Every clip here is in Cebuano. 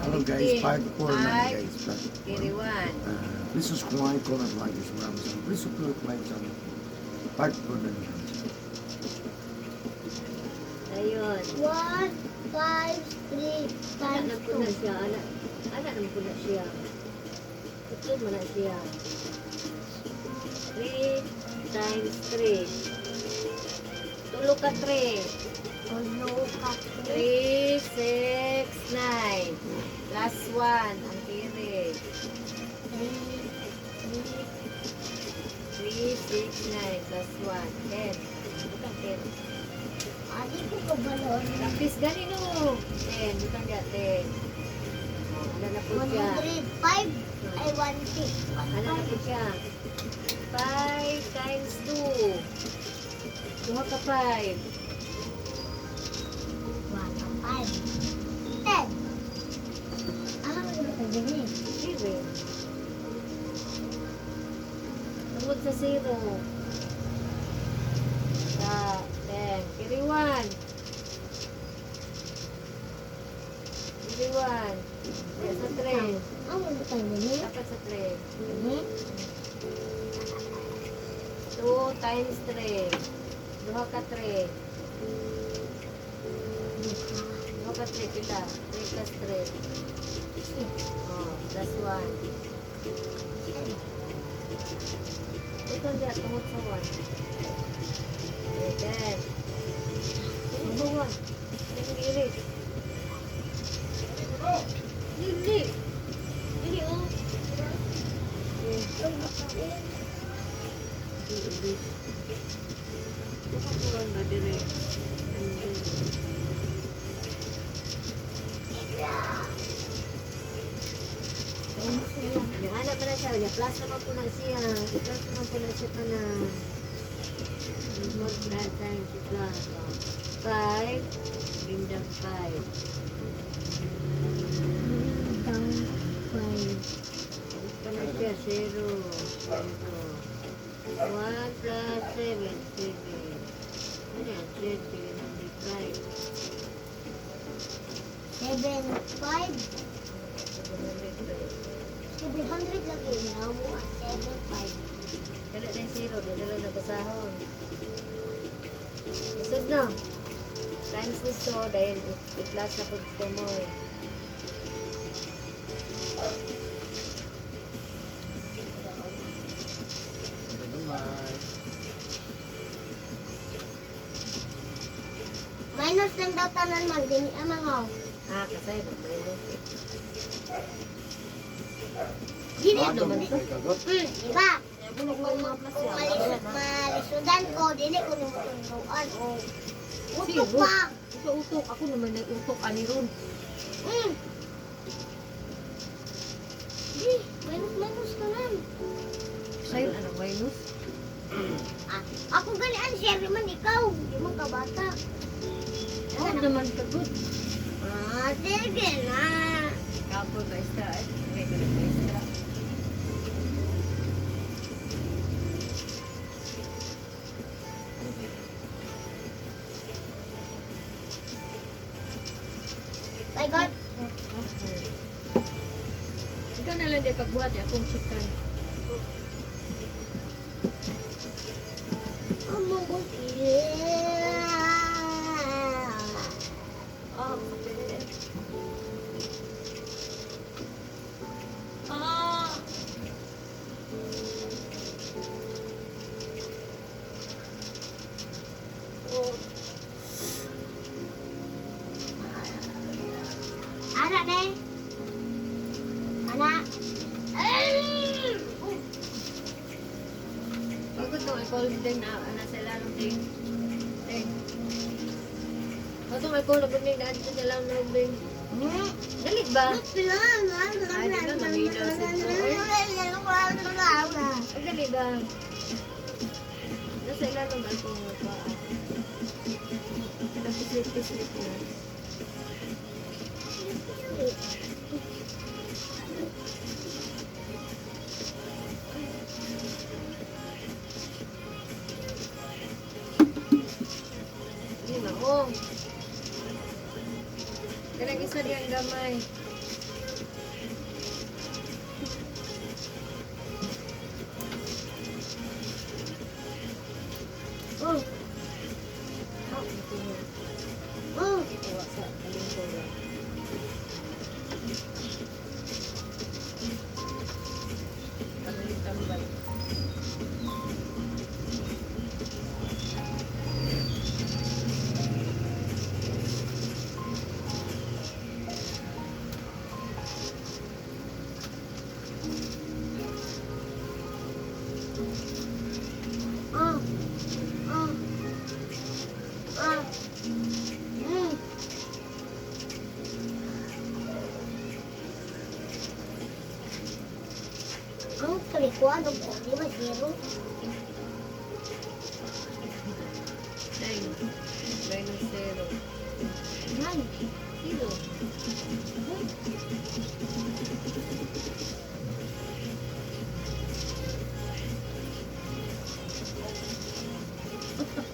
Hello guys, 15. 5 4 9 5, guys. 5 carry 4. 1. Please subscribe, comment, like, and share. Please support my channel. 5 4 9 guys. Ayun. 1, 5, 3, Anak times na po na 2. siya. Anak, anak na po na siya. Ito mo na siya. 3 times 3. Tulo ka 3. Tulo ka 3. 3, 6, 9. Plus 1. Ang kiri. 3, 3, 3, 6, 9. Plus 1. 10. Butang 10. Adi ko kabalo. Practice gani no. 10. Butang diya 10. Oh, ano na po siya? 105 ay 16. Ano na po siya? 5 times 2. Duha ka 5. 1, 5. 10. Ah, ano ba ito? Zero. Tungod sa 0. Sa 10. Carry 1. Carry 1. Kaya sa 3. Ah, ano ba tayo ganyan? Dapat sa 3. Ganyan? 2 times 3. Duha ka 3. Duha ka 3 pila. 3 plus 3. Oh, plus 1. Ito diya, tungod sa 1. Okay, 10. Tungod sa 1. Ang iris. Dili. Dili, oh. Okay. Dili, iris. Tungod sa 1 ba, dire? Ang Yung anak pa na siya, yung plus naman po na siya. Plus naman po na siya pa na. More plus times plus. Oh. 5, bring down 5. Down 5. Pa na siya, 0, 0. 1 plus 7, 7. Ano yan? 7, 105. 7, 5. 705. 700 lagi. Namu, 7, 5. Dala na yung 0, dala na basahon. Isod na. Times nito dahil i-plus na po ito mo eh. Bye. Minus lang daw tanan man. Dini ang mga. Ah, kasi mag-minus eh. Dili. Ano mo kay kagot? Diba? Kung malisudan ko, dili ko nimo tunduan. O, utok Zero. pa. Ito utok. Ako naman ay utok ani ron. Di, minus minus ka lang. Sa'yo, ano, minus? Ah, ako gali ang share man ikaw. Di man ka bata. Ako naman kagot. Ah, sige na. Kapoy maestra eh. Okay, ganun maestra. My God. Okay. Ikaw na lang di pagbuhat eh, akong chicken. Amo ko. Oh, sakit. Ah! Oh. Ara ne. Ana. Ay! Bago to, alcohol din na nasa ilalong ding. Ding. Bago alcohol na din na sa ilalong ding. Dali ba? Ay, di ba, mangilaw sa ito, eh. Ay, dali ba? Nasa ilalong alcohol pa. Nagpislip-pislip na. Hindi maong. Kanang isa diyang gamay. Kali ko ano ko, di ba zero? 9. Minus 0. 9. 0.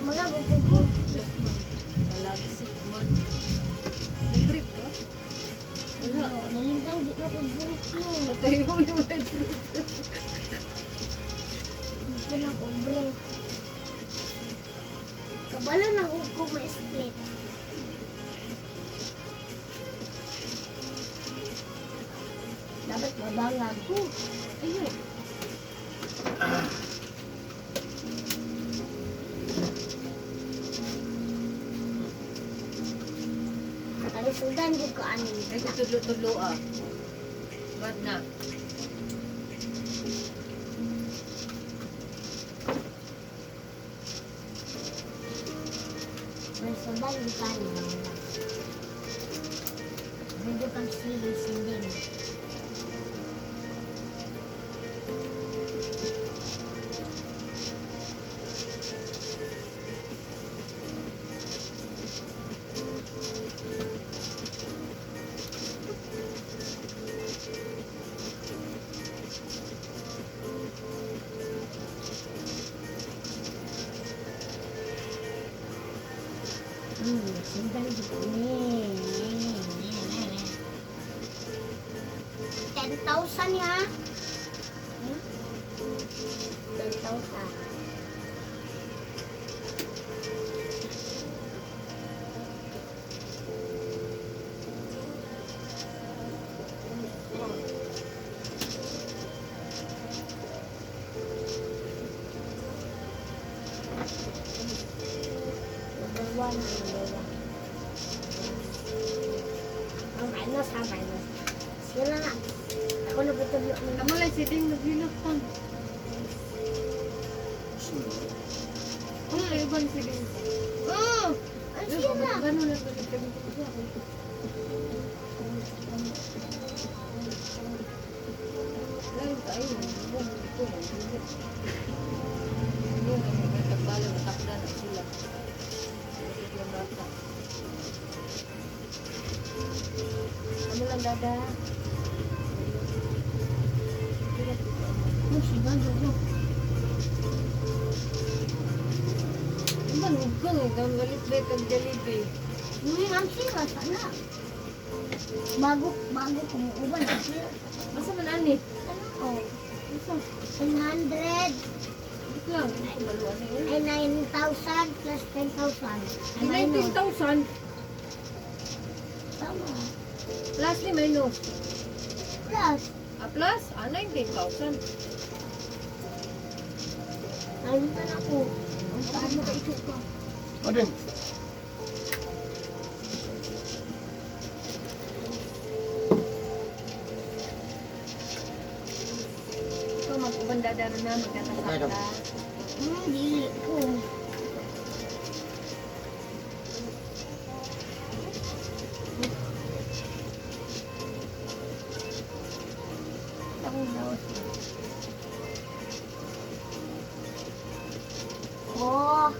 Mga bubugo. Malagsik man. Nag-trip ka? Wala. Nalintang di na ko drink no. Patay mo yung red. Di ko na ko drink. Kabalo na ko ko ma-split. Dapat mabangag ko. Ayun. Kalisudan di ko ani. Ay, tudlo-tudlo ah. Bad na. Kalisudan di ka ani. Bangag. Medyo kang sili sinding. Sundan di ko ni. 10,000 ya. Hmm? 10,000. Number one, number one. Ah, minus ha, minus. Sige na na. Ako na patublo na. Amo lang si Ding naghilak pa. Ano ay ibang si Ding? Oh! Ang sira! Gano'n lang balik kami sa Lain tayo, buong ito, maghilak. Ano, may tagbala, matakda na sila. Bakit yung bata? Ano lang, dada? Ang sira, dugo. Ano ba, nugang? Galit ba kag Jollibee? Ang sira, sana. Bago, bago kumuuban, ang sira. Asa man ani? Ano ko? Asa? 100, Wait lang, hindi ko maluan na yun. ay 9,000 plus 10,000. Ay, minus. 19,000 Tama. plus ni minus. Plus, Ah, plus? Ah, 19,000. nalimutan ako. Ang saan mo kaisip ko? Odin. Ikaw mag-uban dadaro na, magkakasaka. Dili ko. Akong lawas. Oh.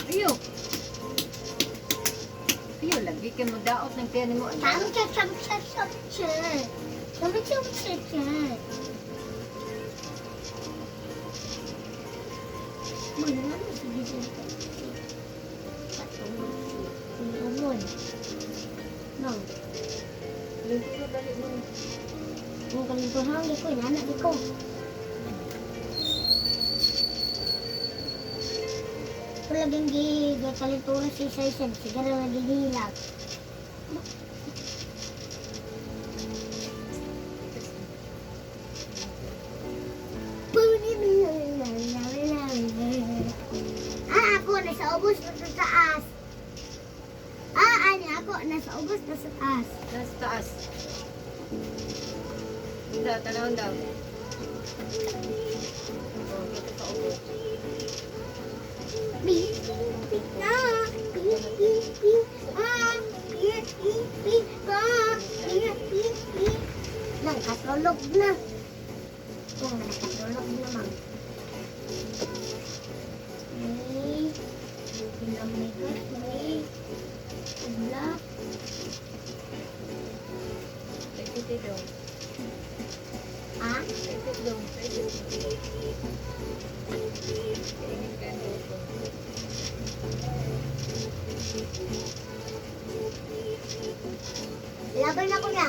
Ayo! Ayo, lagi ka magdaot ng tiyan mo. Cham cham cham cham cham cham. Cham cham cham cham. Mana sige sige. Patungod si Umon. Nang, Lingkod ko dali mo. kung kalintuhan ko, inanak ko. Wala gi gi kalintuhan si Saisen, siguro lagi gihilak. Ah, ako nasa ubos na sa taas. Ah, ani ako nasa ubos na sa taas. Nasa taas. Hindi, tanawin daw. Oh, dito sa ubos. P P na P P P A P P P A. Na. Kung nakatulog naman. May pinamigat, may black. Take it down. Ah? Take it down. Take it. Kainit ka ang luto. Laban ako na.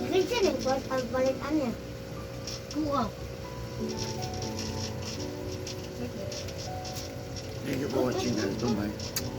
Kasi nag-bot ang palit niya. Kuha. Thank you for watching, guys. Don't bye.